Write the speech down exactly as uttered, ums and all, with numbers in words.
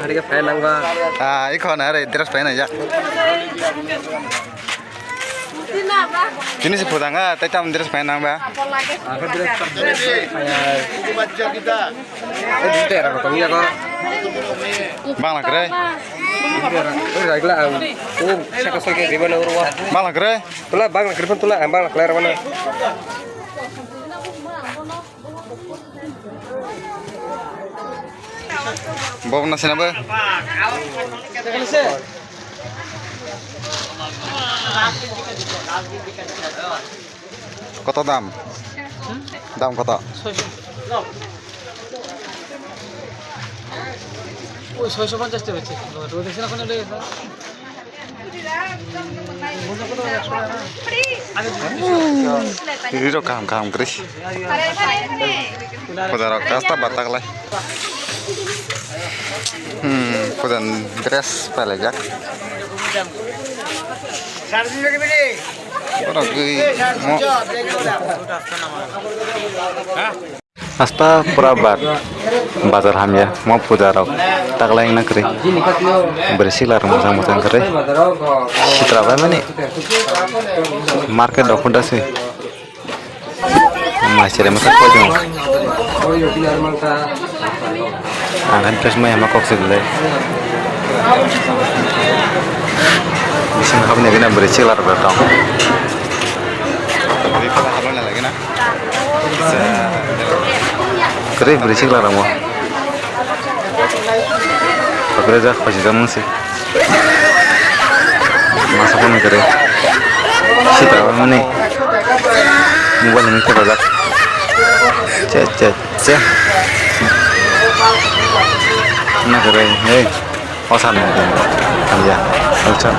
Hari ke fan nangba. Ah, iko na re dress fan ya. Kini si pudanga, tei tam dress fan nangba. Bangla kre. Bangla kre. Tula bangla kre pun tula, bangla kre mana. Bob na sina ba? Koto dam? Dam koto? ছয়শো। ওই ছয়শো পঞ্চাশ টাকা হচ্ছে। ওই দেখছেন ওখানে লেগে আছে। Riro kaham kaham kwrwi. Pudar rok kasta batak lai. Hmm, pudar dress palaijak. Borok gwi mo. Hasta pura bad bazar hamya mo puja rok taklai wngna kwrwi. Bwrwi sikla rok mwchang mwchang kwrwi sitra bai mani market rok phunta se mai sere mwchang koi jong. Ang khan khe mai hama kok se le bising habni gina bwrwi sikla rok tong. Kwrwi bwrwi sikla rokbo. Kwrwi jak khosi jak mungsi. Masa phone kwrwi. Sitra mani. Mobile ni tepajak. Che che che. Na kwrwi. Hey. Osan. Hamya. Osan.